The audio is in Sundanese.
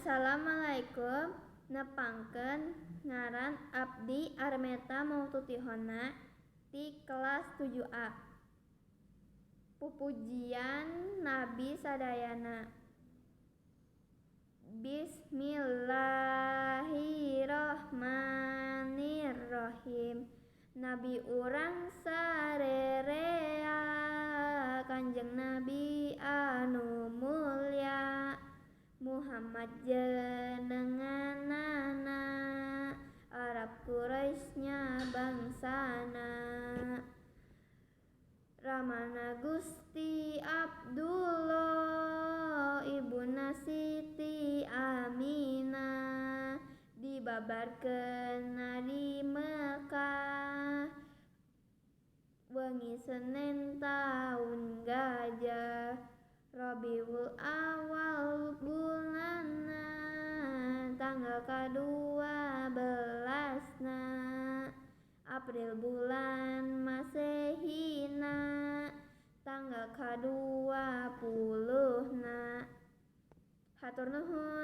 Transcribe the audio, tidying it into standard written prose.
Assalamualaikum, nepangkeun ngaran abdi Armeta Maututihona ti kelas 7A. Pupujian Nabi sadayana. Bismillahirrahmanirrahim. Nabi urang sarerea, Kanjeng Nabi anu mulya, Muhammad jenenganana, Arab Quraisy nya bangsana. Ramana Gusti Abdullah, ibuna Siti Aminah, dibabarkeunna di Mekah wengi Senen taun gajah, Rabiul Awal bulanna, tanggal 12-na, April bulan Masehina, tanggal 20-na. Hatur nuhun.